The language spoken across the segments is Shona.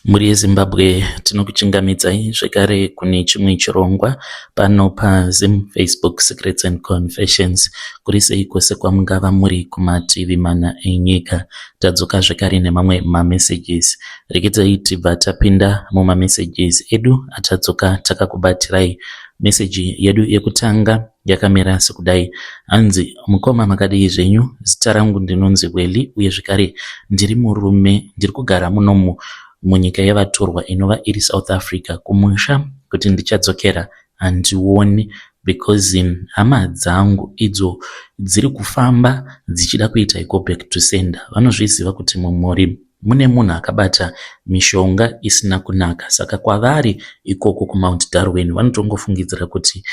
Mhuri yeZimbabwe, tinokuchingamidzai zvekare kune chimwe chirongwa pano paZim Facebook Secrets and Confessions. Kuri sei kwose kwamungava muri kumativi mana enyika. Tadzoka zvekare nemamwe mamessages. Regedzai tibva tapinda mumamessages edu atadzoka takakubatirai. Meseji yedu yekutanga yakamira sekudai. Hanzi, mukoma makadii zvenyu? Zita rangu ndinonzi Welly uye zvekare ndiri murume, ndiri kugara munomu munyika yevatorwa inova iri South Africa. Kumusha kuti ndichadzokera handioni because hama dzangu idzo dziri kufamba dzichida kuita go back to sender. Vanozviziva kuti mumhuri mune munhu akabata mishonga isina kunaka, saka kwavari ikoko kuMount Darwin vanotongofungidzira kuti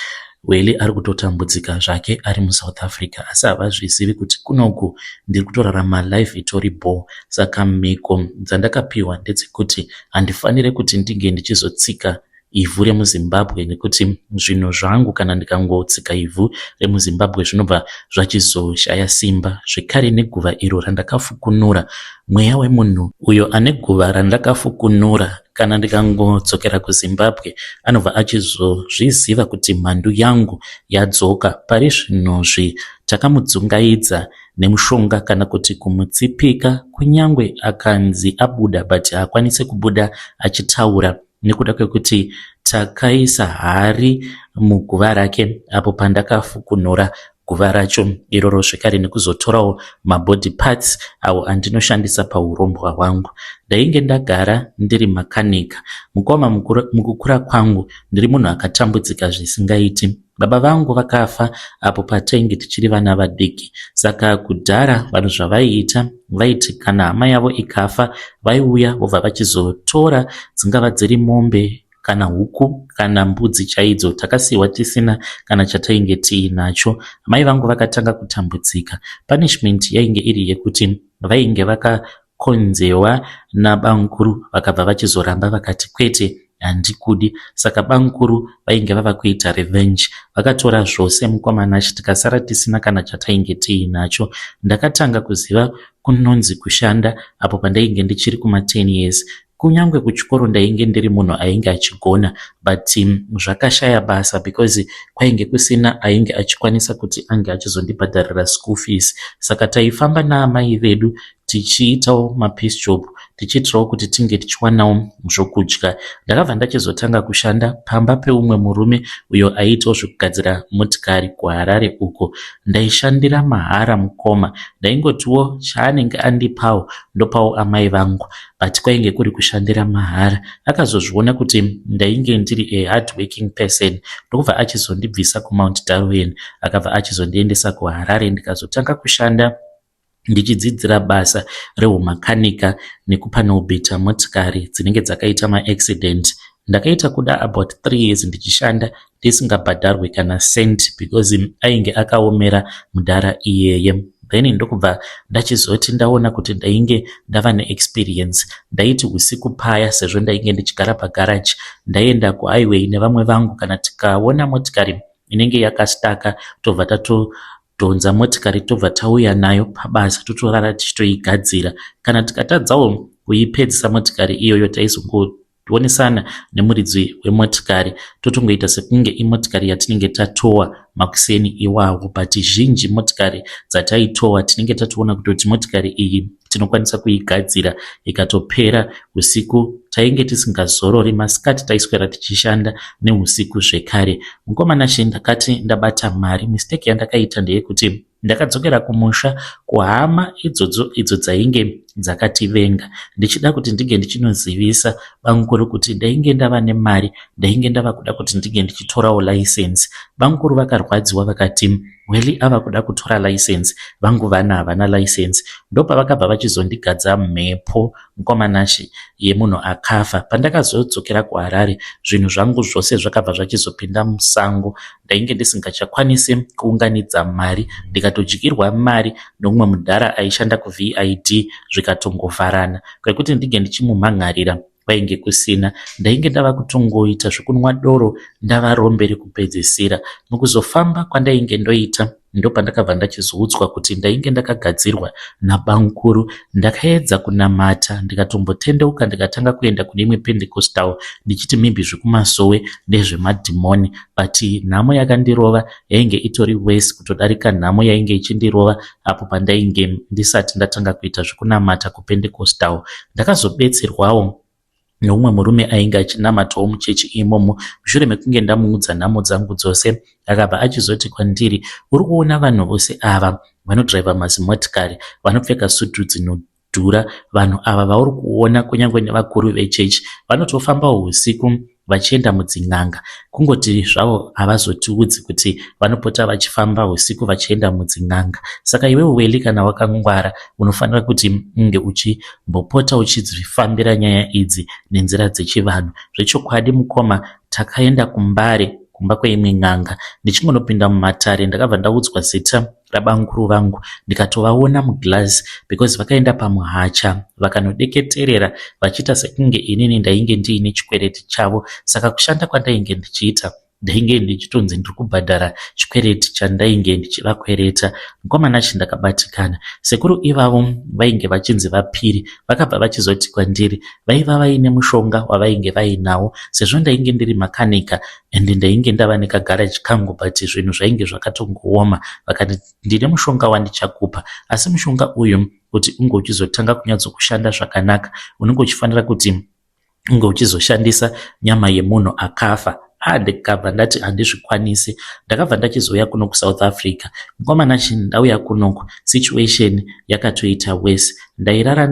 Welly ari kutotambudzika zvake ari muSouth Africa, asi havazvizivi kuti kunoku ndiri kutorarama life itori bho. Saka mhiko dzandakapiwa ndedzekuti handifanire kuti ndinge ndichizotsika ivhu remuZimbabwe, nekuti zvinhu zvangu kana ndikangotsika ivhu remuZimbabwe zvinobva zvachizoshaya simba. Zvekare neguva iro randakafukunura, mweya wemunhu uyo ane guva randakafukunura, kana ndikangodzokera kuZimbabwe anobva achizozviziva kuti mhandu yangu yadzoka. Pari zvinozvi takamudzungaidza nemushonga kana kuti kumutsipika, kunyangwe akanzi abuda but haakwanisi kubuda achitaura nekuda kwekuti takaisa hari muguva rake apo pandakafukunura guva racho iroro, zvekare nekuzotorawo mabody parts awo andinoshandisa paurombwa hwangu. Ndainge ndagara ndiri makanika, mukoma. Mukukura kwangu ndiri munhu akatambudzika zvisingaiti. Baba vangu vakafa apo patainge tichiri vana vadiki, saka kudhara vanhu zvavaiita, vaiti kana hama yavo ikafa vaiuya vobva vachizotora dzingava dziri mombe kana huku kana mbudzi chaidzo. Takasiyiwa tisina kana chatainge tiinacho. Mai vangu vakatanga kutambudzika. Punishment yainge iri yekuti vainge vakakonzewa nabamukuru, vakabva vachizoramba vakati, "Kwete, handikudi." Saka bamukuru vainge vava kuita revenge, vakatora zvose, mukoma Nashe, tikasara tisina kana chatainge tiinacho. Ndakatanga kuziva kunonzi kushanda apo pandainge ndichiri kuma10 years. Kunyange kuchikoro ndainge ndiri munhu ainge achigona, but zvakashaya basa because kwainge kusina ainge achikwanisa kuti ange achizondibhadharira school fees. Saka taifamba naamai vedu tichiitawo mapiece job, tichiitirawo kuti tinge tichiwanawo zvokudya. Ndakabva ndachizotanga kushanda pamba peumwe murume uyo aiitawo zvekugadzira motikari kuHarare uko. Ndaishandira mahara, mukoma. Ndaingotiwo chaanenge andipawo ndopawo amai vangu, but kwainge kuri kushandira mahara. Akazozviona kuti ndainge ndiri a hard working person, ndokubva achizondibvisa kuMount Darwin, akabva achizondiendesa kuHarare, ndikazotanga kushanda ndichidzidzira basa rehumakanika nekupanel-beater motikari dzinenge dzakaita maaccident. Ndakaita kuda about 3 years ndichishanda ndisingabhadharwe kana cent because ainge akaomera mudhara iyeye. Then ndokubva ndachizoti ndaona kuti ndainge ndava neexperience, ndaiti usiku paya, sezvo ndainge ndichigara pagaraji, ndaienda kuhighway nevamwe vangu. Kana tikaona motikari inenge yakastaka, tobva tatodhonza motikari, tobva tauya nayo pabasa, totorara tichitoigadzira. Kana tikatadzawo kuipedzisa motikari iyoyo, taizongoonesana nemuridzi wemotikari, totongoita sekunge imotikari yatinenge tatowa makuseni iwawo. But zhinji motikari dzataitowa tinenge tatoona kutoti motikari iyi tinokwanisa kuigadzira ikatopera usiku. Tainge tisingazorori, masikati taiswera tichishanda, neusiku zvekare. Mukoma Nashe, ndakati ndabata mari, mistake yandakaita ndeyekuti ndakadzokera kumusha kuhama idzodzo idzo dzainge dzakativenga, ndichida kuti ndinge ndichinozivisa bamukuru kuti ndainge ndava nemari, ndainge ndava kuda kuti ndinge ndichitorawo license. Bamukuru vakarwadziwa, vakati, "Welly ava kuda kutora license, vangu vana havana license." Ndopavakabva vachizondigadza mhepo, mukoma Nashe, yemunhu akafa. Pandakazodzokera kuHarare, zvinhu zvangu zvose zvakabva zvachizopinda musango. Ndainge ndisingachakwanisi kuunganidza mari, ndikatodyirwa mari nomumwe mudhara aishanda kuVID, zvikatongovharana kwekuti ndinge ndichimumhan'arira. kwainge kusina. Ndainge ndava kutongoita zvekunwa doro ndava rombe rekupedzisira. Mukuzofamba kwandainge ndoita ndopandakabva ndachizoudzwa kuti ndainge ndakagadzirwa nabamukuru. Ndakaedza kunamata ndikatombotendeuka ndikatanga kuenda kune imwe Pentecostal ndichiti maybe zvekumasowe ndezvemadhimoni but nhamo yakandirova yainge itori worse kutodarika nhamo yainge ichindirova apo pandainge ndisati ndatanga kuita zvekunamata kuPentecostal. Ndakazobetserwawo neumwe murume ainge achinamatawo muchechi imomo mushure mekunge ndamuudza nhamo dzangu dzose akabva achizoti kwandiri uri kuona vanhu vose ava vanodhiraivha mazimotikari vanopfeka sutu dzinodhura vanhu ava vauri kuona kunyange nevakuru vechechi vanotofambawo usiku vachienda mudzin'anga kungoti zvavo havazotiudzi kuti vanopota vachifamba usiku vachienda mudzin'anga saka iwewe Welly kana wakangwara unofanira kuti unge uchimbopota uchidzifambira nyaya idzi nenzira dzechivanhu zvechokwadi mukoma takaenda kuMbare kumba kweimwe n'anga ndichingonopinda mumatare ndakabva ndaudzwa zita rabamukuru vangu ndikatovaona muglass because vakaenda pamuhacha vakanodeketerera vachiita sekunge inini ndainge ndiine chikwereti chavo saka kushanda kwandainge ndichiita ndainge ndichitonzi ndiri kubhadhara chikwereti chandainge ndichivakwereta mukomana chi ndakabatikana sekuru ivavo vainge vachinzi vapiri vakabva vachizoti kwandiri vaiva vaine mushonga wavainge vainawo sezvo ndainge ndiri makanika and ndainge ndava nekagaraji kangu but zvinhu zvainge zvakatongooma vakati ndine mushonga wandichakupa asi mushonga uyu kuti unge uchizotanga kunyatsokushanda zvakanaka unenge uchifanira kuti unge uchizoshandisa nyama yemunhu akafa ah ndikabva ndati handizvikwanisi ndakabva ndachizouya kuno kuSouth Africa mukomana chi ndauya kunoku situation yakatoita worse ndairara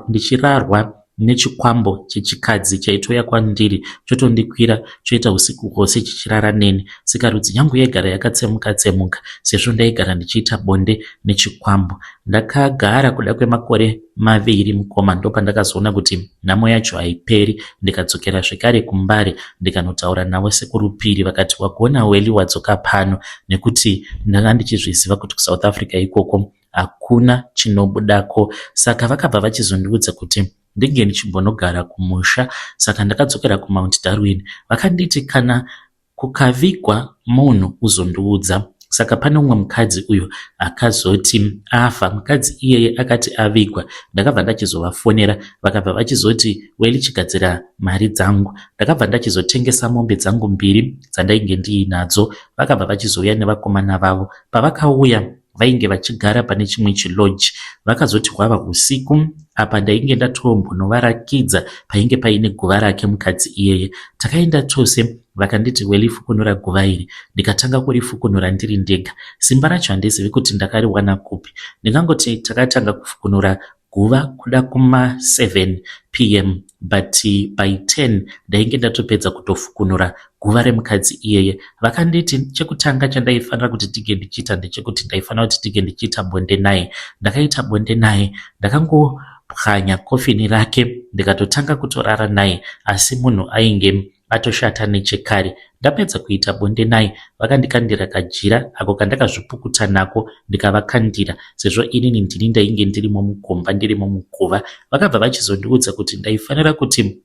ndichirarwa nechikwambo chechikadzi chaitouya kwandiri chotondikwira choita usiku hwose chichirara neni sikarudzi yangu yaigara yakatsemuka tsemuka sezvo ndaigara ndichiita bonde nechikwambo ndakagara kuda kwemakore maviri mukoma ndopandakazoona kuti nhamo yacho haiperi ndikadzokera zvekare kuMbare ndikanotaura navo sekuru Piri vakati wagona Welly wadzoka pano nekuti ndanga ndichizviziva kuti kuSouth Africa ikoko hakuna chinobudako saka vakabva vachizondiudza kuti ndinge ndichimbonogara kumusha saka ndakadzokera kuMount Darwin vakanditi kana kukavigwa munhu uzondiudza saka pane umwe mukadzi uyo akazoti afa mukadzi iyeye akati avigwa ndakabva ndachizovafonera vakabva vachizoti Welly chigadzira mari dzangu ndakabva ndachizotengesa mombe dzangu mbiri dzandainge ndiinadzo vakabva vachizouya nevakomana vavo pavakauya vainge vachigara pane chimwe chilodge vakazoti hwava usiku apa ndainge ndatombonovarakidza painge paine guva rake mukadzi iyeye takaenda tose vakanditi Welly fukunura guva iri ndikatanga kurifukunura ndiri ndega simba racho handizivi kuti ndakariwana kupi ndingangoti takatanga kufukunura guva kuda kuma7 pm but by 10 ndainge ndatopedza kutofukunura guva remukadzi iyeye vakanditi chekutanga chandaifanira kuti tige ndichiita ndechekuti ndaifanira kuti tige ndichiita bonde naye ndakaita bonde naye ndakangopwanya kofini rake ndikatotanga kutorara naye asi munhu ainge atoshata nechekare ndapedza kuita bonde naye vakandikandira kajira ako kandakazvipukuta nako ndikavakandira sezvo inini ndini ndainge ndirimo mugomba ndirimo muguva vakabva vachizondiudza kuti ndaifanira kuti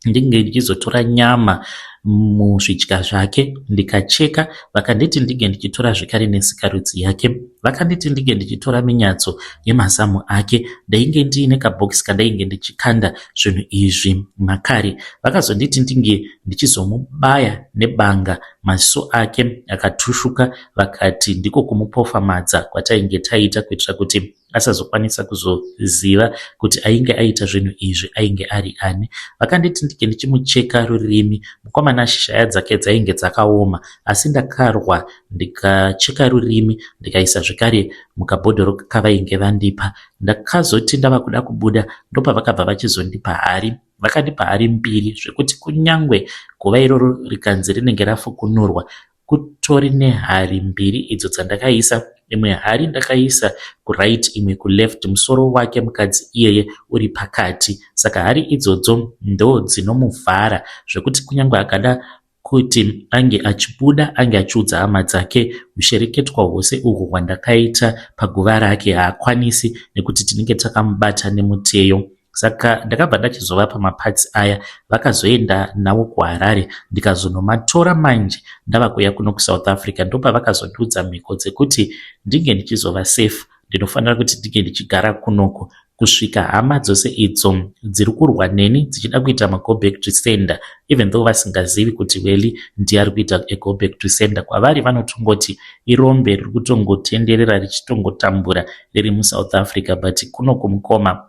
ndinge ndichizotora nyama muzvidya zvake ndikacheka vakanditi ndinge ndichitora zvekare nesikarudzi yake vakanditi ndinge ndichitora minyatso yemazamu ake ndainge ndiine kabhokisi kandainge ndichikanda zvinhu izvi makare vakazonditi ndinge ndichizomubaya nebanga maziso ake akatushuka vakati ndiko kumupofamadza kwatainge taita kuitira kuti asazokwanisa kuzoziva kuti ainge aita zvinhu izvi ainge ari ani vakanditi ndinge ndichimucheka rurimi mukomana shaya dzake dzainge dzakaoma asi ndakarwa ndikacheka rurimi ndikaisa zvekare mukabhodhoro kavainge vandipa ndakazoti ndava kuda kubuda ndopavakabva vachizondipa hari vakandipa hari mbiri zvekuti kunyangwe guva iroro rikanzi rinenge rafukunurwa kutori nehari mbiri idzo dzandakaisa imwe hari ndakaisa kuright imwe kuleft musoro wake mukadzi iyeye uri pakati saka hari idzodzo ndo dzinomuvhara zvekuti kunyange akada kuti ange achibuda ange achiudza hama dzake ushereketwa hwose uhwu hwandakaita paguva rake haakwanisi nekuti tinenge takamubata nemuteyo. Saka ndakabva ndachizovapa maparts aya, vakazoenda nawo kuHarare, ndikazonomatora manje ndava kuuya kuno kuSouth Africa. Ndopavakazondiudza mhiko dzekuti ndinge ndichizova safe, ndinofanira kuti ndinge ndichigara kunoko kusvika hama dzose idzo dziri kurwa neni dzichida kuita mago back to sender, even though vasingazivi kuti Welly ndiye ari kuita a go back to sender. Kwavari vanotongoti irombe riri kutongotenderera richitongotambura riri muSouth Africa, but kuno kumukoma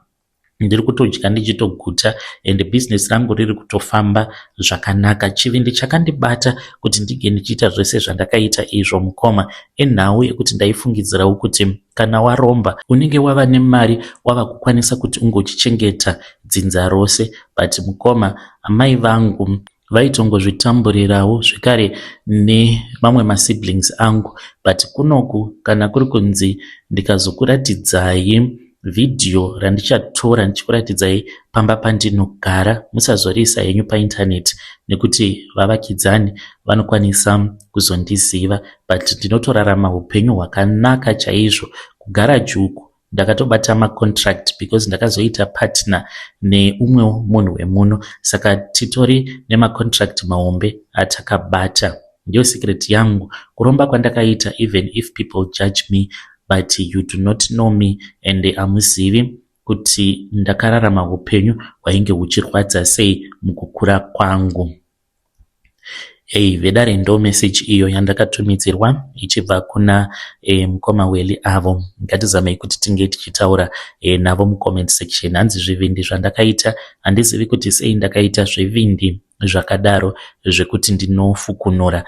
ndiri kutodya ndichitoguta and bhizinesi rangu riri kutofamba zvakanaka. Chivindi chakandibata kuti ndinge ndichiita zvese zvandakaita izvo, mukoma, enhau yekuti ndaifungidzirawo kuti kana waromba unenge wava nemari, wava kukwanisa kuti unge uchichengeta dzinza rose. But mukoma, amai vangu vaitongozvitamburirawo zvekare nemamwe masiblings angu. But kunoku kana kuri kunzi ndikazokuratidzai vhidhiyo randichatora ndichikuratidzai pamba pandinogara, musazoriisa henyu paindaneti nekuti vavakidzani vanokwanisa kuzondiziva, but ndinotorarama upenyu hwakanaka chaizvo. Kugaraji uku ndakatobata macontract because ndakazoita partner neumwewo munhu wemuno, saka titori nemacontract mahombe atakabata. Ndiyo secret yangu, kuromba kwandakaita. Even if people judge me, but you do not know me and hamuzivi kuti ndakararama upenyu hwainge huchirwadza sei mukukura kwangu. Ei vedare, ndo meseji iyo yandakatumidzirwa ichibva kuna mukoma Welly avo. Ngatizamei kuti tinge tichitaura navo mucomment section. Hanzi zvivindi zvandakaita, handizivi kuti sei ndakaita zvivindi zvakadaro zvekuti ndinofukunura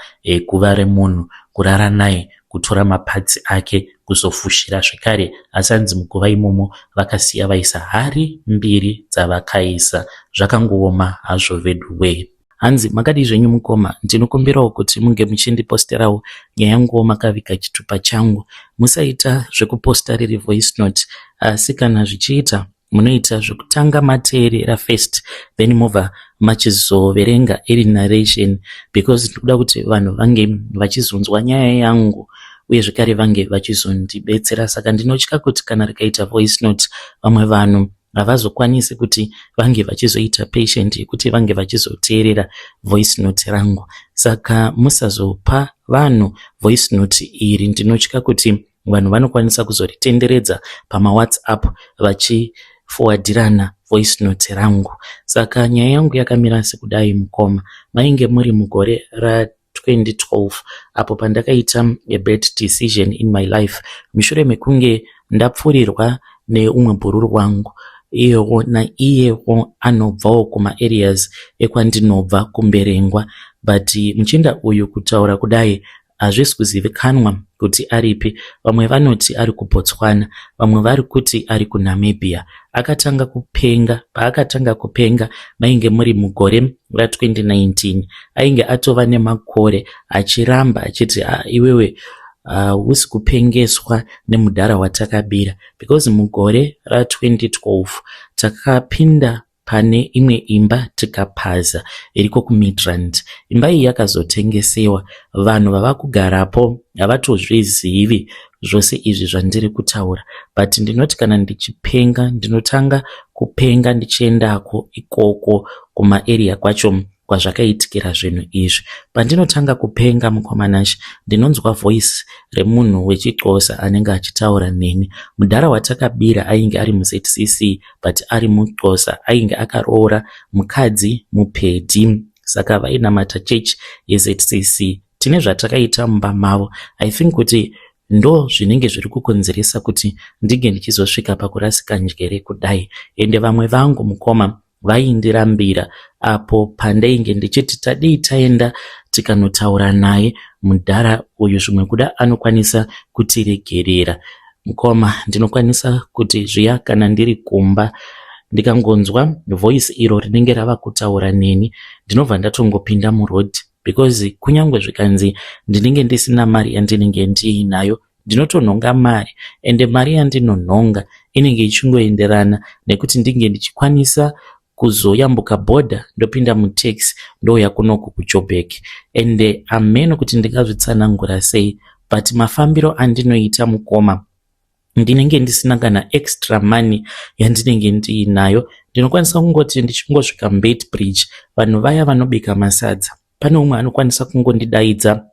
guva remunhu, kurara naye, kutora maparts ake, kuzofushira zvekare. Asi hanzi muguva imomo vakasiya vaisa hari mbiri dzavakaisa. Zvakangooma hazvo vedu wee. Hanzi makadii zvenyu mukoma? Ndinokumbirawo kuti munge muchindiposterawo nyaya yanguwo makaviga chitupa changu. Musaita zvekuposta riri voice note, asi kana zvichiita munoita zvekutanga mateerera first, then mobva machizoverenga iri narration, because ndikuda kuti vanhu vange vachizonzwa nyaya yangu uye zvekare vange vachizondibetsera. Saka ndinotya kuti kana rikaita voice note, vamwe vanhu havazokwanisi kuti vange vachizoita patient yekuti vange vachizoteerera voice note rangu. Saka musazopa vanhu voice note iri. Ndinotya kuti vanhu vanokwanisa kuzoritenderedza pamaWhatsApp vachifowadhirana voice note rangu. Saka nyaya yangu yakamira sekudai, mukoma. Mainge muri mugore ra2012 apo pandakaita a bad decision in my life mushure mekunge ndapfurirwa neumwe bhururu wangu. Iyewo naiyewo anobvawo kumaareas ekwandinobva kuMberengwa, but muchinda uyu, kutaura kudai, hazvisi kuzivikanwa kuti aripi. Vamwe vanoti ari kuBotswana, vamwe vari kuti ari kuNamibia. Akatanga kupenga, paakatanga kupenga mainge muri mugore ra2019. Ainge atova nemakore achiramba achiti, "Iwewe hausi kupengeswa nemudhara watakabira," because mugore ra2012 takapinda pane imwe imba tikapaza iriko kuMidrand. Imba iyi yakazotengesewa, vanhu vava kugarapo havatozvizivi zvose izvi zvandiri kutaura. But ndinoti kana ndichipenga, ndinotanga kupenga ndichiendako ikoko kumaarea kwacho kwazvakaitikira zvinhu izvi. Pandinotanga kupenga, mukoma Nashe, ndinonzwa voice remunhu wechiXhosa anenge achitaura neni. Mudhara watakabira ainge ari muZCC but ari muXhosa, ainge akaroora mukadzi muPedi, saka vainamata chechi yeZCC. Tine zvatakaita mumba mavo. I think kuti ndo zvinenge zviri kukonzeresa kuti ndinge ndichizosvika pakurasika njere kudai. Ende vamwe vangu, mukoma, vaindirambira apo pandainge ndichiti tadii taenda tikanotaura naye mudhara uyu, zvimwe kuda anokwanisa kutiregerera. Mukoma, ndinokwanisa kuti zviya kana ndiri kumba, ndikangonzwa voice iro rinenge rava kutaura neni, ndinobva ndatongopinda muroad, because kunyange zvikanzi ndinenge ndisina mari yandinenge ndiinayo, ndinotonhonga mari, ende mari yandinonhonga inenge ichingoenderana nekuti ndinge ndichikwanisa kuzoyambuka bhodha, ndopinda mutaxi, ndouya kunoku kuJoburg. Ende hameno kuti ndingazvitsanangura sei, but mafambiro andinoita, mukoma. Ndinenge ndisina kana extra money yandinenge ndiinayo. Ndinokwanisa kungoti ndichingosvika muBeitbridge, vanhu vaya vanobika masadza, pane umwe anokwanisa kungondidaidza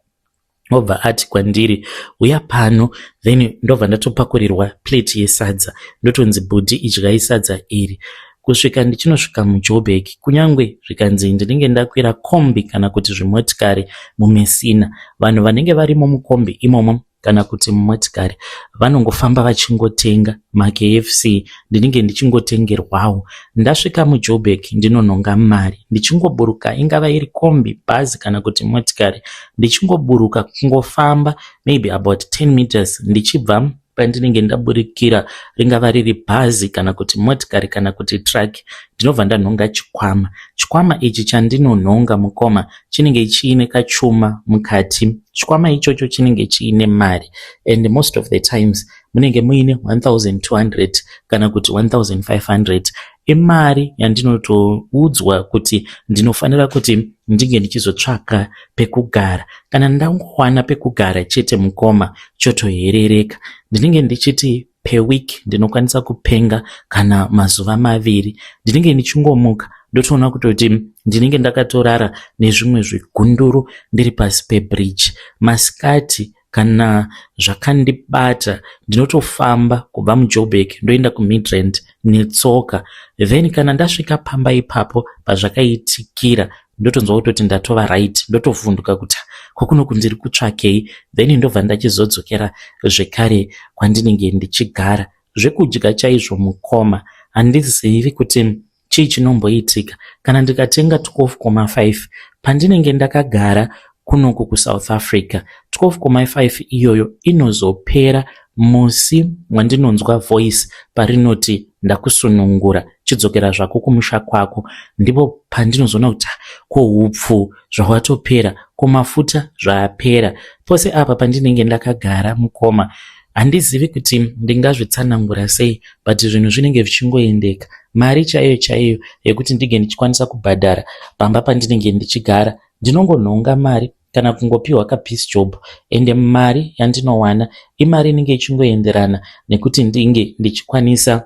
obva ati kwandiri, "Uya pano." Then ndobva ndatopakurirwa plate yesadza, ndotonzi, "Bhudhi, idyai sadza iri." Kusvika ndichinosvika muJoburg, kunyange zvikanzi ndinenge ndakwira kombi kana kuti zvimotikari muMessina, vanhu vanenge varimo mukombi imomo kana kuti mumotikari vanongofamba vachingotenga maKFC, ndinenge ndichingotengerwawo. Ndasvika muJoburg, ndinonhonga mari ndichingoburuka, ingava iri kombi, bhazi kana kuti motikari. Ndichingoburuka, kungofamba maybe about 10 meters ndichibva pandinenge ndaburikira, ringava riri bhazi kana kuti motikari kana kuti truck, ndinobva ndanhonga chikwama. Chikwama ichi chandinonhonga, mukoma, chinenge chiine kachuma mukati. Chikwama ichocho chinenge chiine mari, and most of the times munenge muine 1200 kana kuti 1500. Imari yandinotoudzwa kuti ndinofanira kuti ndinge ndichizotsvaka pekugara. Kana ndangowana pekugara chete, mukoma, chotoherereka. Ndinenge ndichiti per week ndinokwanisa kupenga kana mazuva 2. Ndinenge ndichingomuka, ndotoona kutoti ndinenge ndakatorara nezvimwe zvigunduru ndiri pasi pebridge. Masikati kana zvakandibata, ndinotofamba kubva muJoburg ndoenda kuMidrand netsoka. Then kana ndasvika pamba ipapo pazvakaitikira, ndotonzwa kutoti ndatova right, ndotovhunduka kuti kokunoku ndiri kutsvakei. Then ndobva ndachizodzokera zvekare kwandinenge ndichigara. Zvekudya chaizvo, mukoma, handizivi kuti chii chinomboitika. Kana ndikatenga 12,5 pandinenge ndakagara kunoku kuSouth Africa, 12,5 iyoyo inozopera musi wandinonzwa voice parinoti, "Ndakusunungura, chidzokera zvako kumusha kwako." Ndipo pandinozoona kuti ko hupfu zvawatopera, ko mafuta zvaapera. Pose apa pandinenge ndakagara, mukoma, handizivi kuti ndingazvitsanangura sei, but zvinhu zvinenge zvichingoendeka. Mari chaiyo chaiyo yekuti ndinge ndichikwanisa kubhadhara pamba pandinenge ndichigara, ndinongonhonga mari kana kungopiwa kapiece job, ende mari yandinowana imari inenge ichingoenderana nekuti ndinge ndichikwanisa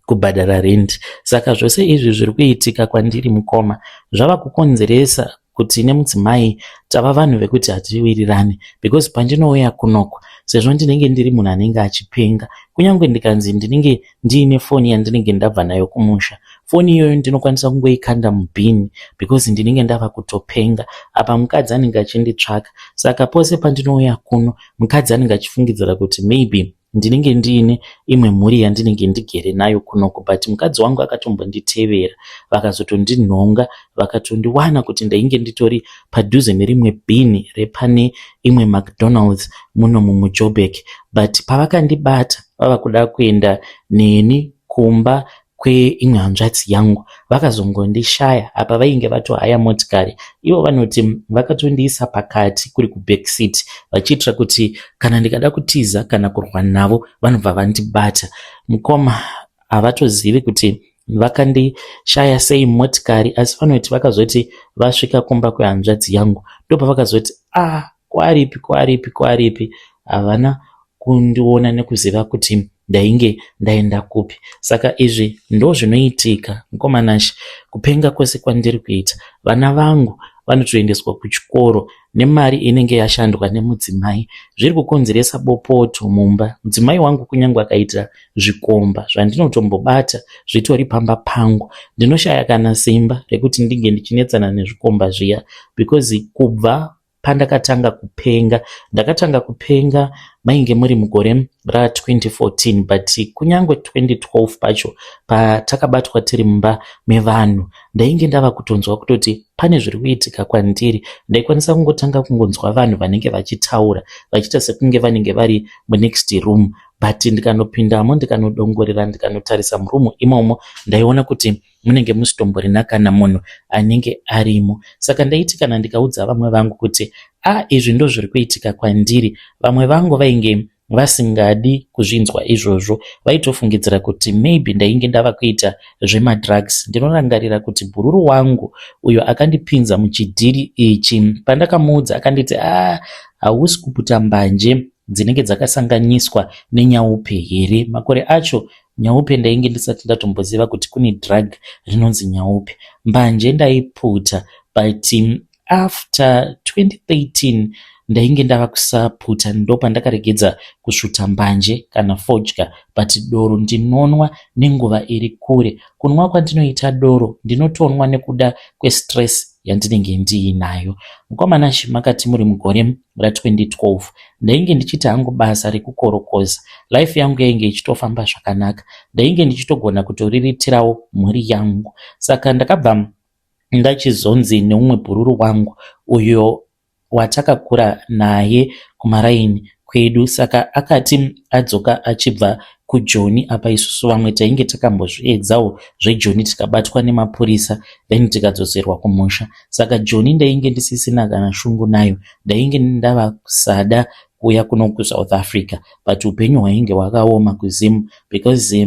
kubhadhara rent. Saka zvose izvi zviri kuitika kwandiri, mukoma, zvava kukonzeresa kuti nemudzimai tava vanhu vekuti hatiwirirani, because pandinouya kunoko, sezvo ndinenge ndiri munhu anenge achipenga, kunyange ndikanzi ndinenge ndiine foni yandinenge ndabva nayo kumusha, foni iyoyo ndinokwanisa kungoikanda mubhini because ndinenge ndava kutopenga. Apa mukadzi anenge achinditsvaka. Saka pose pandinouya kuno, mukadzi anenge achifungidzira kuti maybe ndinenge ndiine imwe mhuri yandinenge ndigere nayo kunoko. But mukadzi wangu akatombonditevera, vakazotondinhonga, vakatondiwana kuti ndainge nditori padhuze nerimwe bhini repane imwe McDonald's muno mumuJoburg. But pavakandibata vava kuda kuenda neni kumba kweimwe hanzvadzi yangu, vakazongondishaya. Apa vainge vatohaya motikari. Ivo vanoti vakatondiisa pakati, kuri kuback seat, vachiitira kuti kana ndikada kutiza kana kurwa navo, vanobva vandibata. Mukoma, havatozivi kuti vakandishaya sei motikari, asi vanoti vakazoti vasvika kumba kwehanzvadzi yangu, ndopavakazoti, "A ah, kwaripi, kwaripi, kwaripi?" Havana kundiona nekuziva kuti ndainge ndaenda kupi. Saka izvi ndo zvinoitika, mukoma Nashe. Kupenga kwese kwandiri kuita, vana vangu vanotoendeswa kuchikoro nemari inenge yashandwa nemudzimai. Zviri kukonzeresa bopoto mumba. Mudzimai wangu kunyange akaita zvikomba zvandinotombobata zvitori pamba pangu, ndinoshaya kana simba rekuti ndinge ndichinetsana nezvikomba zviya, because kubva pandakatanga kupenga, ndakatanga kupenga mainge muri mugore ra2014, but kunyange 2012 pacho patakabatwa tiri mumba mevanhu, ndainge ndava kutonzwa kutoti pane zviri kuitika kwandiri. Ndaikwanisa kungotanga kungonzwa vanhu vanenge vachitaura, vachiita sekunge vanenge vari munext room, but ndikanopindamo, ndikanodongorera, ndikanotarisa murumu imomo, ndaiona kuti munenge musitomborina kana munhu anenge arimo. Saka ndaiti kana ndikaudza vamwe vangu kuti, "A, izvi ndo zviri kuitika kwandiri," vamwe vangu vainge vasingadi kuzvinzwa izvozvo. Vaitofungidzira kuti maybe ndainge ndava kuita zvemadrugs. Ndinorangarira kuti bhururu wangu uyo akandipinza muchidhiri ichi, pandakamuudza akanditi, "A, hausi kuputa mbanje." dzinenge dzakasanganiswa nenyaupe here. Makore acho nyaupe ndainge ndisati ndatomboziva kuti kune drug rinonzi nyaupe. Mbanje ndaiputa but after 2013 ndainge ndava kusaputa, ndopandakaregedza kusvuta mbanje kana fodya, but doro ndinonwa nenguva iri kure. Kunwa kwandinoita doro ndinotonwa nekuda kwestress yandinenge ndiinayo. Mukoma Nashe, makati muri mugore ra2012 ndainge ndichiita hangu basa rekukorokoza. Life yangu yainge ichitofamba zvakanaka, ndainge ndichitogona kutoriritirawo mhuri yangu. Saka ndakabva ndachizonzi neumwe bhururu wangu uyo watakakura naye kumaraini kwedu. Saka akati adzoka achibva kuJoni, apa isusu vamwe tainge takambozviedzawo zveJoni tikabatwa nemapurisa, then tikadzoserwa kumusha. Saka Joni ndainge ndisisina kana shungu nayo, ndainge ndava kusada kuuya kuno kuSouth Africa, but upenyu hwainge hwakaoma kuZim because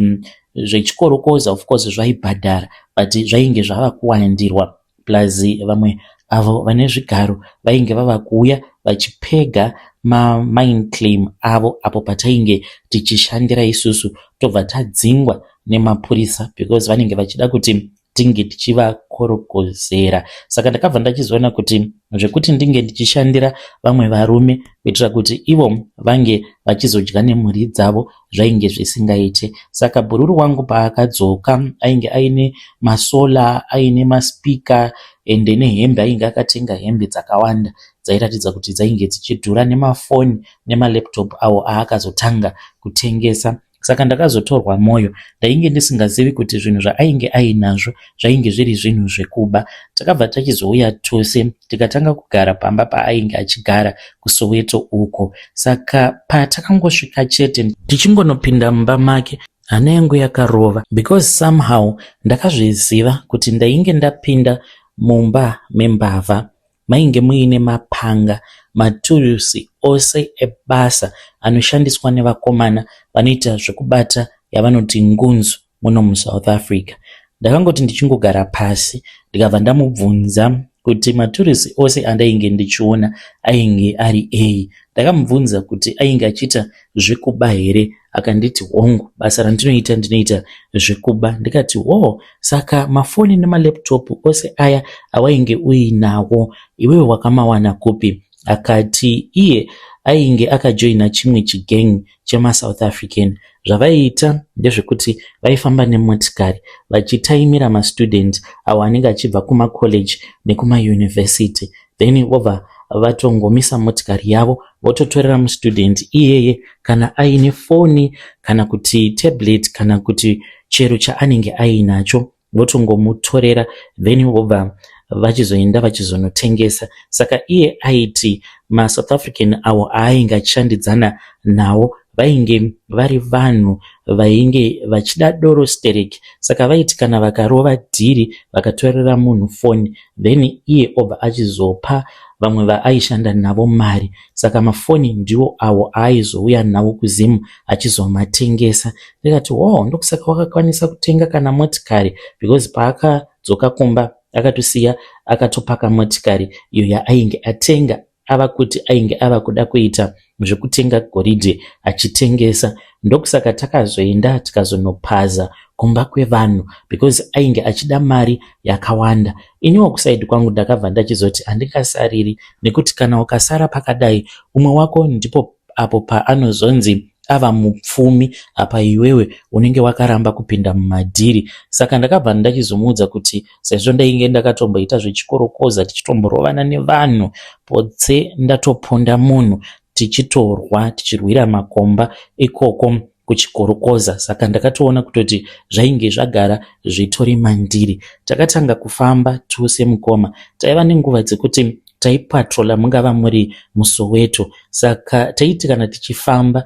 zvechikorokoza of course zvaibhadhara, but zvainge zvava kuwandirwa, plus vamwe avo vane zvigaro vainge vava kuuya vachipega mamine claim avo apo patainge tichishandira isusu, tobva tadzingwa nemapurisa because vanenge vachida kuti tinge tichivakorokozera. Saka ndakabva ndachizoona kuti zvekuti ndinge ndichishandira vamwe varume kuitira kuti ivo vange vachizodya nemhuri dzavo zvainge zvisingaite. Saka bhururu wangu paakadzoka ainge aine masolar, aine maspeaker ende nehembe, ainge akatenga hembe dzakawanda dzairatidza kuti dzainge dzichidhura, nemafoni nemalaptop awo aakazotanga kutengesa. Saka ndakazotorwa mwoyo. Ndainge ndisingazivi kuti zvinhu zvaainge ainazvo zvainge zviri zvinhu zvekuba. Takabva tachizouya tose tikatanga kugara pamba paainge achigara kuSoweto uko. Saka patakangosvika chete, tichingonopinda mumba make, hana yangu yakarova because somehow ndakazviziva kuti ndainge ndapinda mumba membavha. Mainge muine mapanga, maturusi ose ebasa anoshandiswa nevakomana vanoita zvekubata yavanoti ngunzu muno muSouth Africa. Ndakangoti ndichingogara pasi, ndikabva ndamubvunza kuti maturusi ose andainge ndichiona ainge ari ei. Ndakamubvunza kuti ainge achiita zvekuba here, akanditi hongu, basa randinoita ndinoita zvekuba. Ndikati ho, saka mafoni nemalaptop ose aya awainge uinawo iwewe wakamawana kupi? Akati iye ainge akajoina chimwe chigang chemaSouth African. Zvavaiita ndezvekuti vaifamba nemotikari vachitaimira mastudent avo anenge achibva kumacollege nekumayunivhesiti, then vobva vatongomisa motikari yavo, vototorera mustudent iyeye kana aine foni kana kuti tablet kana kuti chero chaanenge ainacho, votongomutorera, then vobva vachizoenda vachizonotengesa. Saka iye aiti maSouth African avo aainge achishandidzana nawo vainge vari vanhu vainge vachida doro stereki. Saka vaiti kana vakarova dhiri vakatorera munhu foni, then iye obva achizopa vamwe vaaishanda navo mari. Saka mafoni ndiwo awo aaizouya nawo kuZimu achizomatengesa. Ndikati wo, ndokusaka wakakwanisa kutenga kana motikari, because paakadzoka kumba akatosiya akatopaka motikari iyo yaainge atenga, ava kuti ainge ava kuda kuita zvekutenga goridhe achitengesa. Ndokusaka takazoenda tikazonopaza kumba kwevanhu because ainge achida mari yakawanda. Iniwo kuside kwangu ndakabva ndachizoti handingasariri, nekuti kana ukasara pakadai umwe wako ndipo apo paanozonzi ava mupfumi, apa iwewe unenge wakaramba kupinda mumadhiri. Saka ndakabva ndachizomuudza kuti sezvo ndainge ndakatomboita zvechikorokoza tichitomborovana nevanhu, potse ndatoponda munhu tichitorwa tichirwira makomba ikoko kuchikorokoza, saka ndakatoona kutoti zvainge zvagara zvitori mandiri. Takatanga kufamba tose mukoma. Taiva nenguva dzekuti taipatrola mungava muri muSoweto. Saka taiti kana tichifamba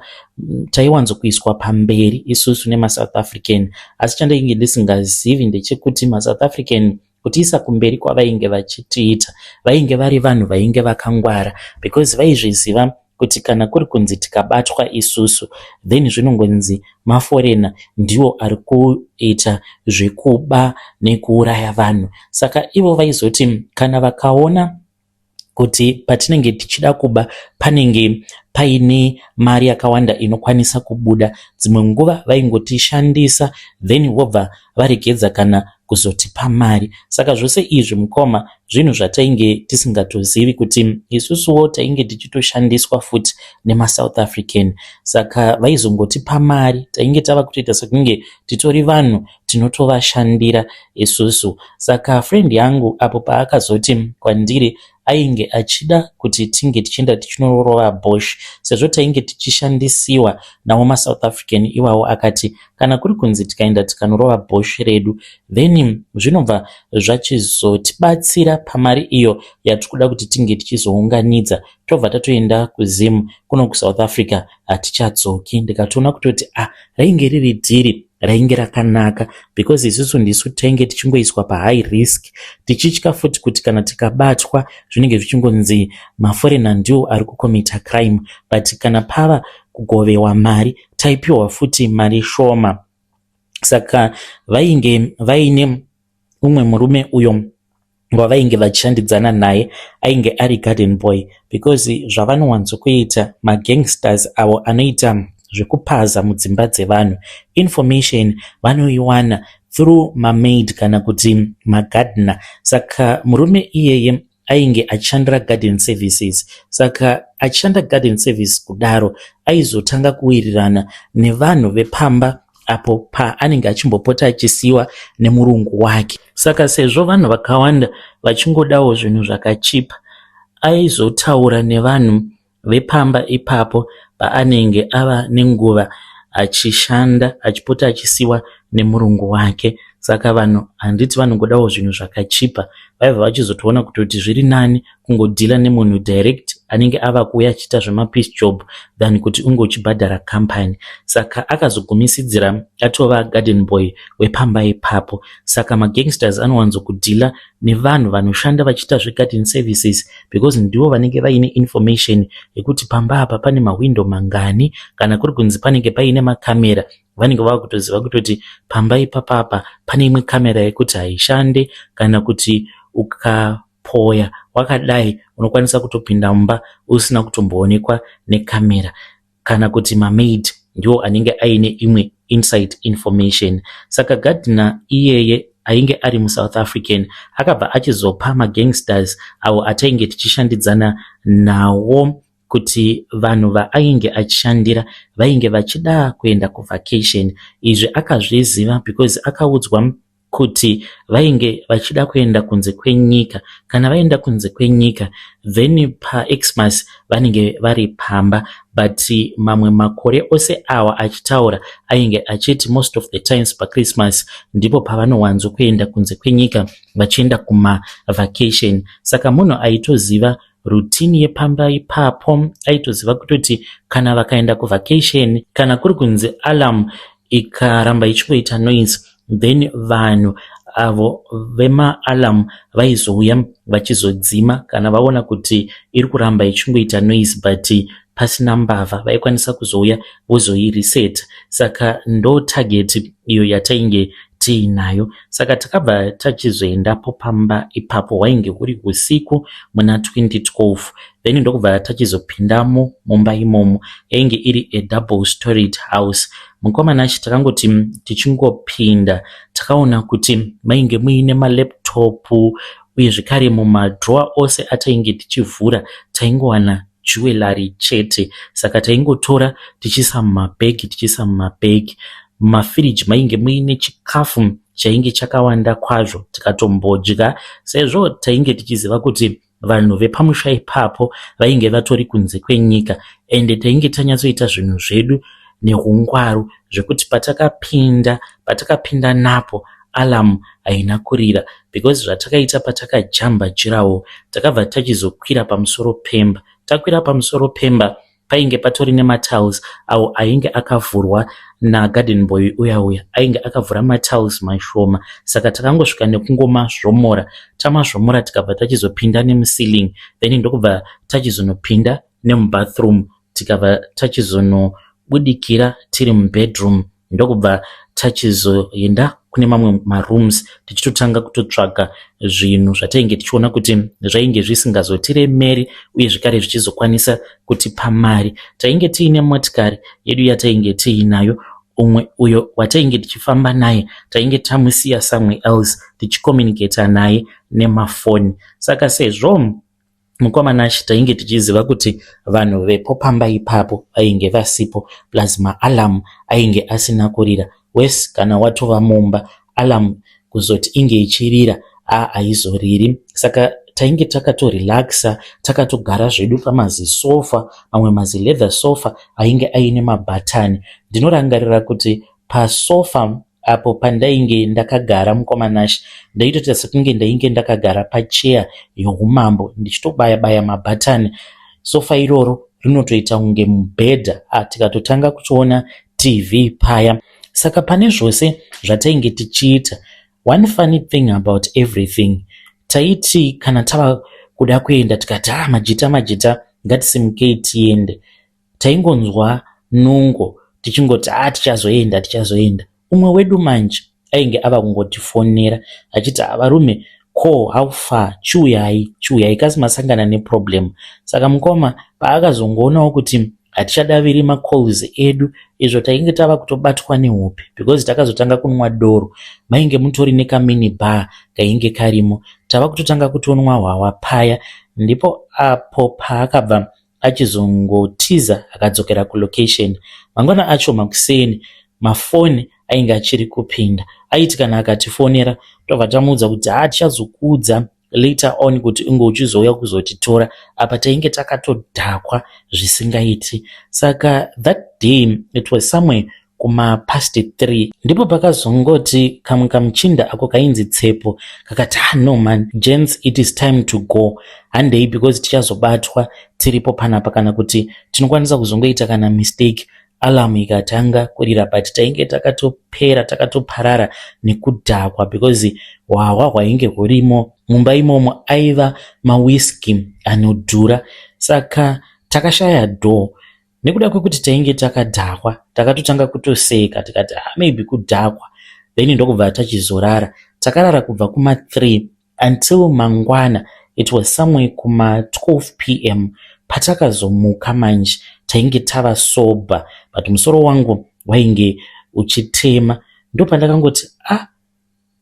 taiwanzokuiswa pamberi isusu nemaSouth African, asi chandainge ndisingazivi ndechekuti maSouth African kutiisa kumberi kwavainge vachitiita, vainge vari vanhu vainge vakangwara, because vaizviziva kuti kana kuri kunzi tikabatwa isusu, then zvinongonzi maforeigner ndiwo ari kuita zvekuba nekuuraya vanhu. Saka ivo vaizoti kana vakaona Kuti patinenge tichida kuba panenge paine mari yakawanda inokwanisa kubuda. Dzimwe nguva vaingotishandisa then vobva varegedza kana kuzotipa mari. Saka zvose izvi mukoma zvinhu zvatainge tisingatozivi kuti isusuwo tainge tichitoshandiswa futi nemaSouth African. Saka vaizongotipa mari tainge tava kutoita sekunge titori vanhu tinotovashandira isusu. Saka friend yangu apo paakazoti kwandiri ainge achida kuti tinge tichienda tichinorova bosh sezvo tainge tichishandisiwa nawo maSouth African iwawo, akati kana kuri kunzi tikaenda tikanorova bosh redu, then zvinobva zvachizotibatsira pamari iyo yatiri kuda kuti tinge tichizounganidza, tobva tatoenda kuZim kuno kuSouth Africa hatichadzoki. Ndikatoona kutoti ah, rainge riri dhiri rainge rakanaka because isusu ndisu tainge tichingoiswa pahigh risk, tichitya futi kuti kana tikabatwa zvinenge zvichingonzi maforeigner ndiwo ari kucommita crime. But kana pava kugovewa mari, taipiwa futi mari shoma. Saka vainge vaine umwe murume uyo wavainge vachishandidzana naye, ainge ari garden boy, because zvavanowanzokuita magangsters avo anoita zvekupaza mudzimba dzevanhu, information vanoiwana through mamaid kana kuti magardener. Saka murume iyeye ainge achishandira garden services. Saka achishanda garden service kudaro, aizotanga kuwirirana nevanhu vepamba apo paanenge achimbopota achisiyiwa nemurungu wake. Saka sezvo vanhu vakawanda vachingodawo zvinhu zvakachipa, aizotaura nevanhu vepamba ipapo paanenge ava nenguva achishanda, achipota achisiyiwa nemurungu wake. Saka vanhu handiti vanongodawo zvinhu zvakachipa, vaibva vachizotoona kutoti zviri nani kungodhila nemunhu direct anenge ava kuuya achiita zvemapiece job than kuti unge uchibhadhara kambani. Saka akazogumisidzira atova garden boy wepamba ipapo. Saka magangsters anowanzokudhila nevanhu vanoshanda vachiita zvegarden services because ndivo vanenge vaine information yekuti pamba apa pane mahwindo mangani. Kana kuri kunzi panenge paine makamera, vanenge vava kutoziva kutoti pamba ipapapa pane imwe kamera yekuti haishande, kana kuti ukapoya wakadai unokwanisa kutopinda mumba usina kutomboonekwa nekamera, kana kuti mamaid ndiwo anenge aine imwe inside information. Saka gardener iyeye ainge ari muSouth African akabva achizopa magangsters avo atainge tichishandidzana nawo kuti vanhu vaainge achishandira vainge vachida kuenda kuvacation. Izvi akazviziva because akaudzwa kuti vainge vachida kuenda kunze kwenyika. Kana vaenda kunze kwenyika, then paXmas vanenge vari pamba, but mamwe makore ose awa achitaura ainge achiti most of the times paChristmas ndipo pavanowanzokuenda kunze kwenyika vachienda kumavacation. Saka munhu aitoziva routine yepamba ipapo, aitoziva kutoti kana vakaenda kuvacation, kana kuri kunzi alarm ikaramba ichingoita noise, then vanhu avo vemaalarm vaizouya vachizodzima kana vaona kuti iri kuramba ichingoita noise but pasina mbavha, vaikwanisa kuzouya vozoireset. Saka ndo target iyo yatainge tiinayo. Saka takabva tachizoendapo pamba ipapo, hwainge huri usiku muna 2012, then ndokubva tachizopindamo mumba imomo. Yainge iri a double storied house, mukoma Nashi. Takangoti tichingopinda, takaona kuti mainge muine malaptop, uye zvekare mumadrowa ose atainge tichivhura taingowana jewellery chete. Saka taingotora tichiisa mumabhegi, tichiisa mumabhegi. Mumafiriji mainge muine chikafu chainge chakawanda kwazvo, tikatombodya sezvo tainge tichiziva kuti vanhu vepamusha ipapo vainge vatori kunze kwenyika. Ende tainge tanyatsoita zvinhu zvedu neungwaru zvekuti patakapinda napo alarm haina kurira, because zvatakaita, patakajamba jirawo, takabva tachizokwira pamusoro pemba. Takwira pamusoro pemba, painge patori nematiles awo ainge akavhurwa nagarden boy uya uya, ainge akavhura matiles mashoma. Saka takangosvika nekungomazvomora. Tamazvomora, tikabva tachizopinda nemuceiling, then ndokubva tachizonopinda nemubathroom, tikabva tachizonobudikira tiri mubedroom. Ndokubva tachizoenda kune mamwe marooms tichitotanga kutotsvaga zvinhu zvatainge tichiona kuti zvainge zvisingazotiremeri uye zvekare zvichizokwanisa kutipa mari. Tainge tiine motikari yedu yatainge tiinayo. Umwe uyo watainge tichifamba naye tainge tamusiya somewhere else tichicommunicata naye nemafoni. Saka sezvo mukoma Nash tainge tichiziva kuti vanhu vepo pamba ipapo vainge vasipo, plus maalarm ainge asina kurira. Wese kana watova mumba, alarm kuzoti inge ichirira haizoriri. Saka tainge takatorelaxa, takatogara zvedu pamazisofa, mamwe mazileather sofa ainge aine mabhatani. Ndinorangarira kuti pasofa apo pandainge ndakagara, mukoma Nash, ndaitoita sekunge ndainge ndakagara pacheya youmambo, ndichitobaya baya mabhatani. Sofa iroro rinotoita kunge mubhedha. Tikatotanga kutoona TV paya. Saka pane zvose zvatainge tichiita, one funny thing about everything, taiti kana tava kuda kuenda tikati, "Ah, majita, majita, ngatisimukei tiende," taingonzwa nungo tichingoti, "A, tichazoenda, tichazoenda." Umwe wedu manje ainge ava kungotifonera achiti, "Varume, ko how far? Chiuyai, chiuyai, kasi masangana neproblem." Saka mukoma paakazongoonawo kuti hatichadaviri macalls edu, izvo tainge tava kutobatwa nehope because takazotanga kunwa doro. Mainge mutori nekamini bar kainge karimo, tava kutotanga kutonwa hwawa paya. Ndipo apo paakabva achizongotiza akadzokera kulocation. Mangwana acho makuseni, mafoni ainge achiri kupinda. Aiti kana akatifonera, tobva tamuudza kuti, "Ha, tichazokuudza later on kuti unge uchizouya kuzotitora." Apa tainge takatodhakwa zvisingaiti. Saka that day it was somewhere kumapast 3, ndipo pakazongoti kamwe kamuchinda ako kainzi Tsepo kakati, "Ah, no man, gents, it is time to go, handei, because tichazobatwa tiripo panapa, kana kuti tinokwanisa kuzongoita kana mistake, alarm ikatanga kurira." But tainge takatopera, takatoparara nekudhakwa, because hwahwa hwainge hurimo mumba imomo aiva mawhiski anodhura. Saka takashaya door nekuda kwekuti tainge takadhakwa. Takatotanga kutoseka tikati, "Ah, maybe kudhakwa." Then ndokubva tachizorara. Takarara kubva kuma3 until mangwana. It was somewhere kuma12 p.m. patakazomuka manje. Tainge tava sober, but musoro wangu wainge uchitema. Ndopandakangoti, "Ah,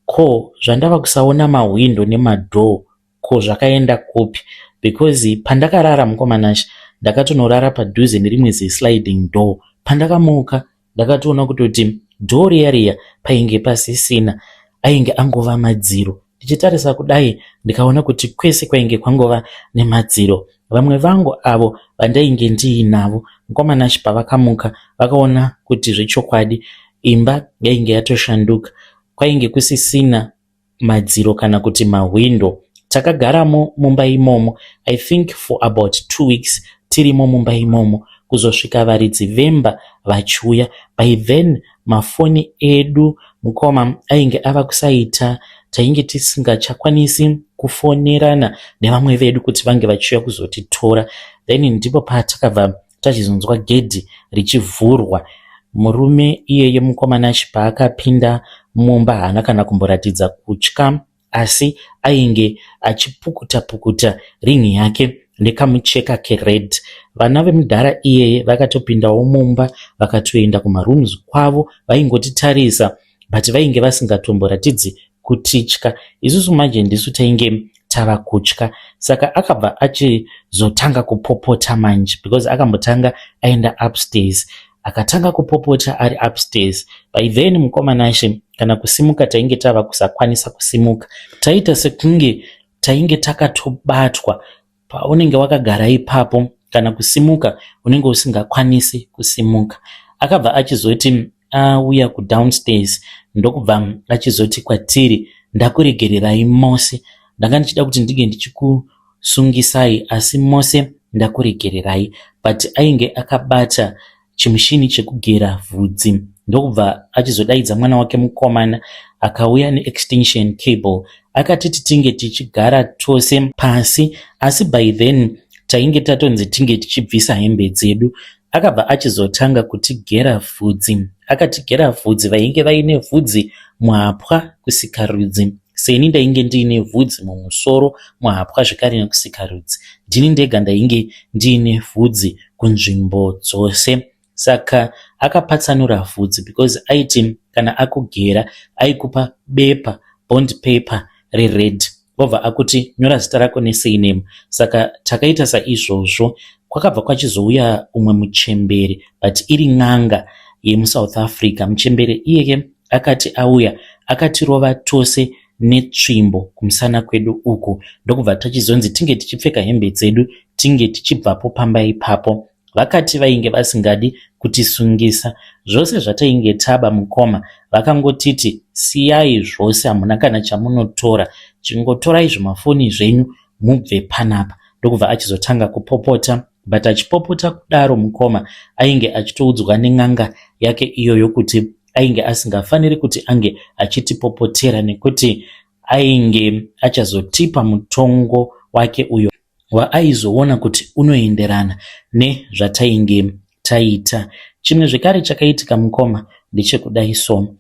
ko zvandava kusaona mahwindo nemadoor, ko zvakaenda kupi?" Because pandakarara, mukoma Nash, ndakatonorara padhuze nerimwe zisliding door. Pandakamuka ndakatoona kutoti door riya riya painge pasisina, ainge angova madziro. Ndichitarisa kudai, ndikaona kuti kwese kwainge kwangova nemadziro. Vamwe vangu avo vandainge ndiinavo, mukoma Nash, pavakamuka vakaona kuti zvechokwadi imba yainge yatoshanduka, kwainge kusisina madziro kana kuti mahwindo. Takagaramo mumba imomo, I think, for about 2 weeks tirimo mumba imomo, kuzosvika varidzi vemba vachiuya. By then mafoni edu, mukoma, ainge ava kusaita. Tainge tisingachakwanisi kufonerana nevamwe vedu kuti vange vachiuya kuzotitora. Then ndipo patakabva tachizonzwa gedhi richivhurwa. Murume iyeye, mukoma Nash, paakapinda mumba haana kana kumboratidza kutya, asi ainge achipukuta pukuta ringi yake nekamucheka kered. Vana vemudhara iyeye vakatopindawo mumba, vakatoenda kumarooms kwavo. Vaingotitarisa, but vainge vasingatomboratidzi kutitya. Isusu manje ndisu tainge tava kutya. Saka akabva achizotanga kupopota manje, because akambotanga aenda upstairs, akatanga kupopota ari upstairs. By then, mukoma Nashe, kana kusimuka tainge tava kusakwanisa kusimuka. Taita sekunge tainge takatobatwa. Paunenge wakagara ipapo, kana kusimuka unenge usingakwanisi kusimuka. Akabva achizoti auya kudownstairs, ndokubva achizoti kwatiri, "Ndakuregererai mose. Ndanga ndichida kuti ndinge ndichikusungisai, asi mose ndakuregererai." But ainge akabata chimushini chekugera vhudzi. Ndokubva achizodaidza mwana wake mukomana, akauya neextension cable, akatiti tinge tichigara tose pasi. Asi by then tainge tatonzi tinge tichibvisa hembe dzedu. Akabva achizotanga kutigera vhudzi. Akatigera vhudzi vainge vaine vhudzi muhapwa kusikarudzi. Seni ndainge ndiine vhudzi mumusoro, muhapwa zvekare nekusikarudzi. Ndini ndega ndainge ndiine vhudzi kunzvimbo dzose. Saka akapatsanura vhudzi because aiti kana akugera aikupa bepa, bond paper rered obva akuti nyora zita rako nesurname. Saka takaita saizvozvo. Kwakabva kwachizouya umwe muchembere but iri n'anga yemuSouth Africa. Muchembere iyeye akati auya akatirova tose netsvimbo kumusana kwedu uku ndokubva tachizonzi tinge tichipfeka hembe dzedu tinge tichibvapo pamba ipapo. Vakati vainge vasingadi kutisungisa. Zvose zvatainge taba mukoma vakangotiti siyai zvose hamuna kana chamunotora chingotorai zvimafoni zvenyu mubve panapa. Ndokubva achizotanga kupopota but achipopota kudaro mukoma ainge achitoudzwa nen'anga yake iyoyo kuti ainge asingafaniri kuti ange achitipopotera nekuti ainge achazotipa mutongo wake uyo waaizoona kuti unoenderana nezvatainge taita. Chimwe zvekare chakaitika mukoma ndechekudai so.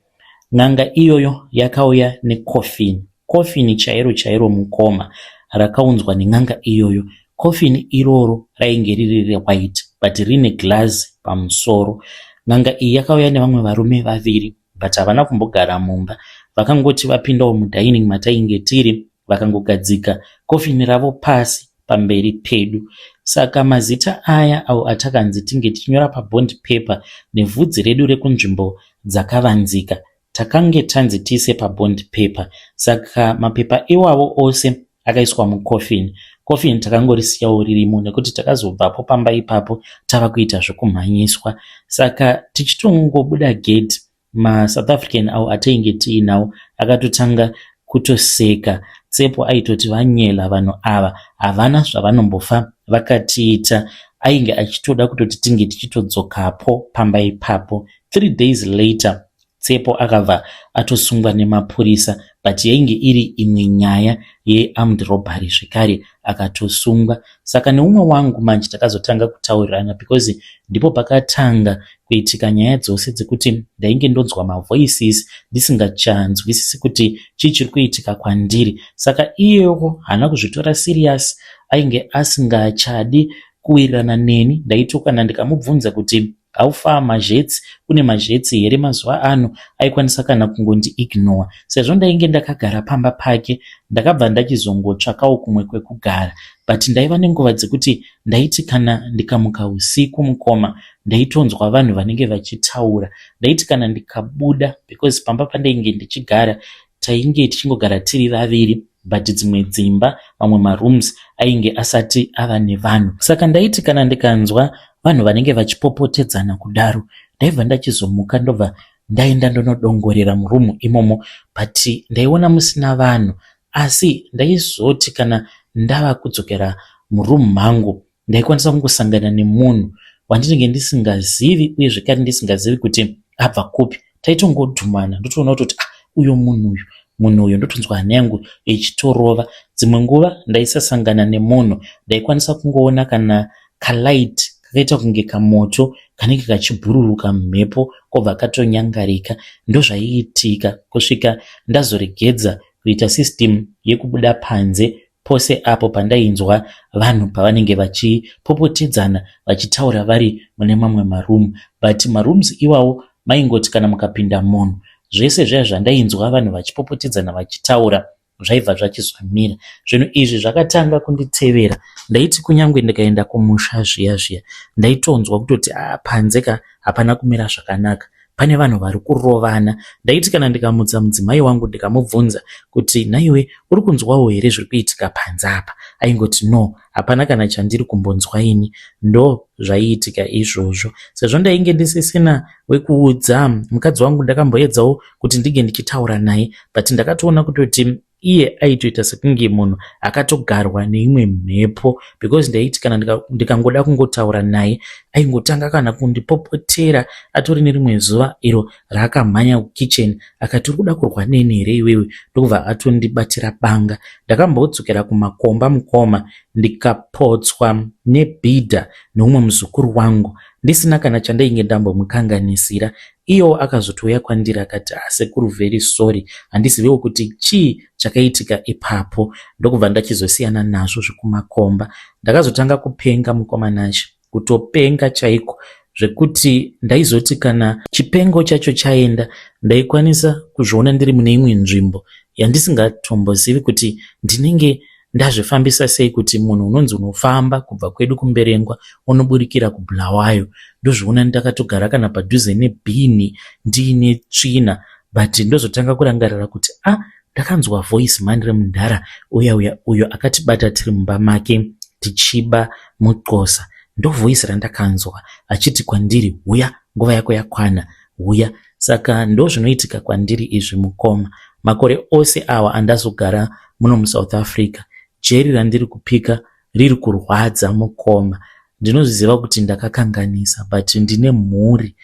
N'anga iyoyo yakauya nekofini, kofini chairo chairo mukoma rakaunzwa nen'anga iyoyo. Kofini iroro rainge riri rewhite but rine girazi pamusoro. N'anga iyi yakauya nevamwe varume vaviri but havana kumbogara mumba. Vakangoti vapindawo mudining matainge tiri vakangogadzika kofini ravo pasi pamberi pedu. Saka mazita aya awo atakanzi tinge tichinyora pabond paper nevhudzi redu rekunzvimbo dzakavanzika takange tanzi tiise pabond paper. Saka mapepa iwawo ose akaiswa mukofini. Kofini takangorisiyawo ririmo nekuti takazobvapo pamba ipapo tava kuita zvekumhanyiswa. Saka tichitongobuda gedhi maSouth African awo atainge tiinawo akatotanga kutoseka. Tsepo aitoti vanyela vanhu ava havana zvavanombofa vakatiita. Ainge achitoda kutoti tinge tichitodzokapo pamba ipapo. 3 days later Tsepo akabva atosungwa nemapurisa but yainge iri imwe nyaya yearmed robbery zvekare akatosungwa. Saka neumwe wangu manje takazotanga kutaurirana because ndipo pakatanga kuitika nyaya dzose dzekuti ndainge ndonzwa mavoices ndisingachanzwisisi kuti chii chiri kuitika kwandiri. Saka iyewo haana kuzvitora serious ainge asingachadi kuwirirana neni. Ndaiti kana ndikamubvunza kuti how far mazhetsi kune mazhetsi here mazuva ano aikwanisa kana kungondiignore. Sezvo ndainge ndakagara pamba pake ndakabva ndachizongotsvakawo kumwe kwekugara but ndaiva nenguva dzekuti ndaiti kana ndikamuka usiku mukoma ndaitonzwa vanhu vanenge vachitaura. Ndaiti kana ndikabuda because pamba pandainge ndichigara tainge tichingogara tiri vaviri but dzimwe dzimba mamwe marooms ainge asati ava nevanhu. Saka ndaiti kana ndikanzwa vanhu vanenge vachipopotedzana kudaro ndaibva ndachizomuka ndobva ndaenda ndonodongorera murumu imomo but ndaiona musina vanhu asi ndaizoti kana ndava kudzokera murumu mangu ndaikwanisa kungosangana nemunhu wandinenge ndisingazivi uye zvekare ndisingazivi kuti abva kupi. Taitongodhumana ndotoona kutoti ah uyo munhu uyu munhu uyu ndotonzwa hana yangu ichitorova. Dzimwe nguva ndaisasangana nemunhu ndaikwanisa kungoona kana kalight kakaita kunge kamoto kanenge kachibhururuka mumhepo kobva katonyangarika. Ndozvaiitika kusvika ndazoregedza kuita system yekubuda panze pose apo pandainzwa vanhu pavanenge vachipopotedzana vachitaura vari mune mamwe maroom but marooms iwawo maingoti kana mukapinda munhu zvese zviya zvandainzwa vanhu vachipopotedzana vachitaura zvaibva zvachizomira. Zvinhu izvi zvakatanga kunditevera. Ndaiti kunyange ndikaenda kumusha zviya zviya ndaitonzwa kutoti ah, panze ka hapana kumira zvakanaka pane vanhu vari kurovana. Ndaiti kana ndikamutsa mudzimai wangu ndikamubvunza kuti nhaiwe uri kunzwawo here zviri kuitika panze apa, aingoti no hapana kana chandiri kumbonzwa ini. Ndo zvaiitika izvozvo. Sezvo ndainge ndisisina wekuudza mukadzi wangu ndakamboedzawo kuti ndinge ndichitaura naye but ndakatoona kutoti iye aitoita sekunge munhu akatogarwa neimwe mhepo because ndaiti kana ndikangoda kungotaura naye aingotanga kana kundipopotera. Atori nerimwe zuva iro raakamhanya kukitchen akati uri kuda kurwa neni here iwewe, ndokubva atondibatira banga. Ndakambodzokera kumakomba mukoma ndikapotswa nebhidha neumwe muzukuru wangu ndisina kana chandainge ndambomukanganisira. Iyewo akazotouya kwandiri akati, "Asekuru, very sorry, handizivewo kuti chii chakaitika ipapo." Ndokubva ndachizosiyana nazvo zvekumakomba. Ndakazotanga kupenga, mukoma Nashe, kutopenga chaiko, zvekuti ndaizoti kana chipengo chacho chaenda, ndaikwanisa kuzviona ndiri mune imwe nzvimbo yandisingatombozivi kuti ndinenge ndazvifambisa sei, kuti munhu unonzi unofamba kubva kwedu kuMberengwa unoburikira kuBulawayo. Ndozviona ndakatogara kana padhuze nebhini, ndiine tsvina, but ndozotanga kurangarira kuti, "A, ah, ndakanzwa voice mani remudhara uya uya uyo akatibata tiri mumba make tichiba muxosa. Ndo voice randakanzwa achiti kwandiri, 'Huya, nguva yako yakwana, huya.'" Saka ndo zvinoitika kwandiri izvi, mukoma. Makore ose awa andazogara muno muSouth Africa, jeri randiri kupika riri kurwadza, mukoma. Ndinozviziva kuti ndakakanganisa, but ndine mhuri.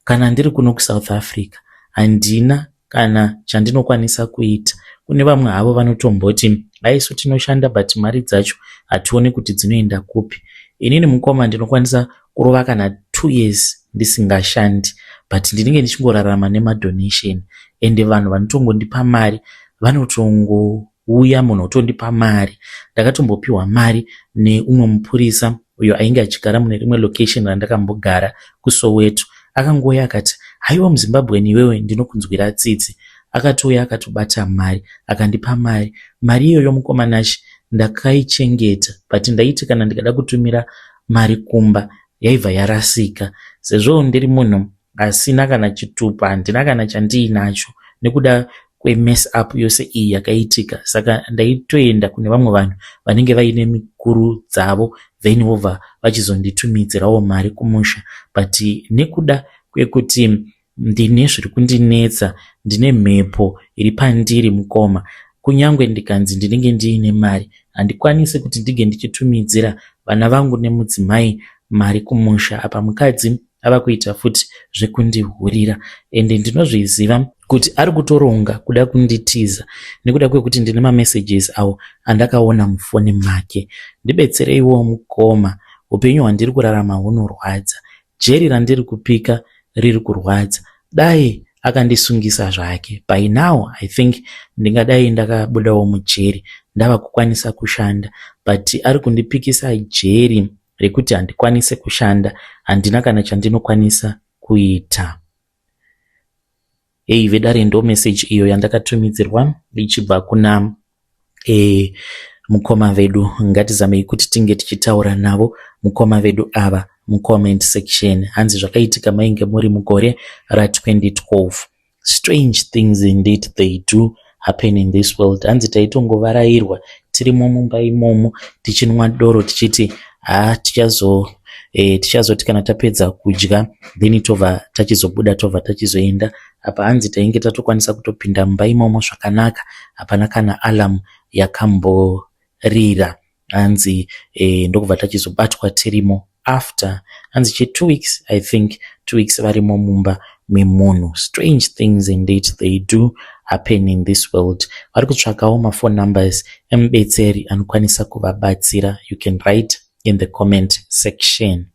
Kana ndiri kuno kuSouth Africa, handina kana chandinokwanisa kuita. Kune vamwe havo vanotomboti, "Aisu tinoshanda, but mari dzacho hationi kuti dzinoenda kupi." Inini, mukoma, ndinokwanisa kurova kana 2 years ndisingashandi, but ndinenge ndichingorarama nemadonation, ende vanhu vanotongondipa mari, vanotongouya, munhu otondipa mari. Ndakatombopiwa mari neumwe mupurisa uyo ainge achigara mune rimwe location randakambogara kuSoweto. Akangouya akati, "Haiwa, muZimbabweni iwewe, ndinokunzwira tsitsi." Akatouya akatobata mari, akandipa mari. Mari iyoyo, mukoma Nashe, ndakaichengeta, but ndaiti kana ndikada kutumira mari kumba, yaibva yarasika, sezvo ndiri munhu asina kana chitupa, handina kana chandiinacho nekuda kwemess up yose iyi yakaitika. Saka ndaitoenda kune vamwe vanhu vanenge vaine mikuru dzavo, then vobva vachizonditumidzirawo mari kumusha. But nekuda kwekuti ndine zviri kundinetsa, ndine mhepo iri pandiri, mukoma, kunyange ndikanzi ndinenge ndiine mari, handikwanisi kuti ndinge ndichitumidzira vana vangu nemudzimai mari kumusha. Apa mukadzi ava kuita futi zvekundihurira, ende ndinozviziva kuti ari kutoronga kuda kunditiza nekuda kwekuti ndine mamessages awo andakaona mufoni make. Ndibetsereiwo, mukoma. Upenyu hwandiri kurarama hunorwadza, jeri randiri kupika riri kurwadza. Dai akandisungisa zvake by now, I think ndingadai ndakabudawo mujeri, ndava kukwanisa kushanda, but ari kundipikisa jeri rekuti handikwanise kushanda, handina kana chandinokwanisa kuita. Ei vedare, ndo message iyo yandakatumidzirwa ichibva kuna mukoma vedu. Ngatizamei kuti tinge tichitaura navo mukoma vedu ava mucomment section. Hanzi zvakaitika mainge muri mugore ra2012. Strange things indeed, they do happen in this world. Hanzi taitongovarairwa tirimo mumba imomo, tichinwa doro, tichiti ha, tichazoti kana tapedza kudya, then tobva tachizobuda, tobva tachizoenda. Apa hanzi tainge tatokwanisa kutopinda mumba imomo zvakanaka, hapana kana alarm yakamborira. Hanzi ndokubva tachizobatwa tirimo after, hanzi che 2 weeks, I think 2 weeks varimo mumba memunhu. Strange things indeed, they do happen in this world. Vari kutsvakawo maphone numbers emubetseri anokwanisa kuvabatsira. You can write in the comment section.